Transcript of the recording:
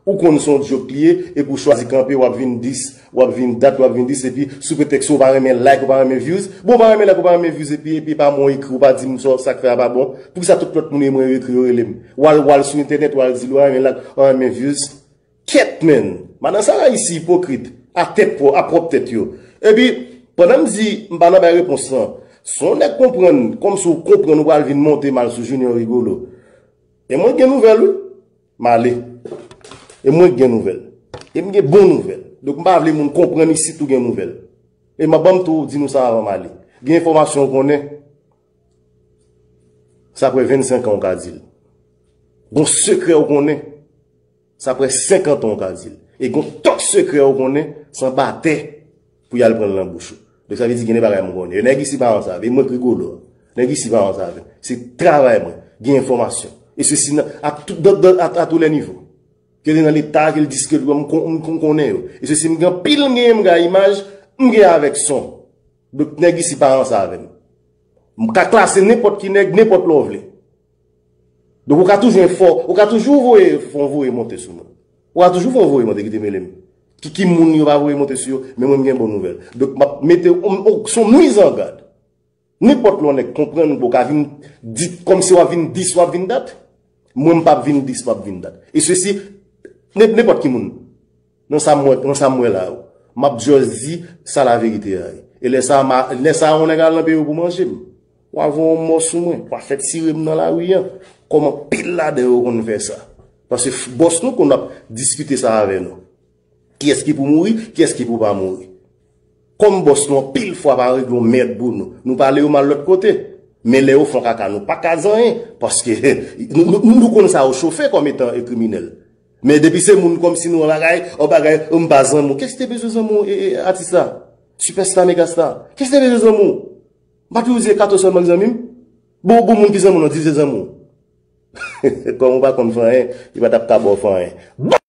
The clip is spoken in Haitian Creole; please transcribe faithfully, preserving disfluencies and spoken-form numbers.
Ou konn se yon joke li ye, epi w chwazi kanpe, w ap vin dis, w ap vin dat, w ap vin dis, epi sou pretèks ou pa renmen like, ou pa renmen views. Bon, ou pa renmen like, ou pa renmen views, epi, epi pa mwen ekri, ou pa di m sa, sa k fè a pa bon. Poukisa tout lòt moun yo mwen yo ekri, yo rele m? W al, w al sou entènèt, w al di l ou pa renmen like, ou pa renmen views. Kèt, menn! Madan Sara isi ipokrit, a tèt pwò-, a pwòp tèt yo. Epi, pandan m di, m pa nan bay repons lan, si yon nèg konprann, kòmsi w konprann, ou pral vin monte m al sou Junior Rigolo. E mwen gen nouvèl, wi. M ale. E mwen gen nouvèl. E m gen bon nouvèl. Donk, m pa vle moun konprann isit ou gen nouvèl. E m ap ban m tou di nou sa avan m ale. Gen enfòmasyon ou konnen, sa prè vennsenk an ou ka di l. Gon sekrè ou konnen, sa prè senkant an ou ka di l. E gon tòt sekrè ou konnen, se anba tè pou y al pran l nan bouch ou. Donk, sa vle di gen de bagay m konnen. Yo, nèg isi pa ansave, e mwen k Rigolo a. Nèg isi pa ansave. Se travay mwen, gen enfòmasyon. E sesi nan, a tou, dan, dan, a, a tou lè nivo. Ke li nan leta, ke l diske l, m kon-, m kon-, konnen yo. E sesi m gen anpil, m gen, m gen imaj, m gen avèk son. Donk, nèg isi pa ansave m. M ka klase nenpòt ki nèg, nenpòt lè w vle. Donk, ou ka toujou fè, ou ka toujou voye, fè yon voye monte sou mwen. Ou ka toujou fè yon voye monte ki te mele m. Ki, ki moun yo pa voye monte sou yo, men mwen m gen bon nouvèl. Donk, m ap mete, on, on, se yon mizangad. Nenpòt lè yon nèg konprann, ou ka vin di, kòmsi w ap vin dis, w ap vin dat. Mwen, m p ap vin dis, m p ap vin dat. E sesi, nen-, nenpòt ki moun. Nan sa m wè, nan sa m wè la yo. M ap just di sa laverite a ye. E lè sa, ma, lè sa, yon nèg al nan peyi w pou manje m. W a voye yon mò sou mwen. W a fè tire m nan lari an. Kòm anpil ladan yo konn fè sa. Paske f-, bòs nou konn ap diskite sa avè nou. Kiyès ki pou mouri, kiyès ki pou pa mouri. Kòm bòs nou anpil fwa pa regle yon mèd pou nou. Nou pale yo mal lòt kote. Men lè yo fè yon kaka, nou pa ka di anyen. Paske nou, nou, nou konn sa yo chofe kòm etan e kriminèl. Men depi se moun kòmsi nou an bagay, an bagay, m pa zanmi w. Kiyès ki te bezwen zanmi w, e, e, atis la? Sipèsta, megastar. Kiyès ki te bezwen zanmi w? M pa toujou di e Kato sèlman ki zanmi m? Bon, bon moun ki zanmi w, non, di se zanmi w. Kòm ou pa konn fè anyen, li pa t ap ka ba w fè anyen.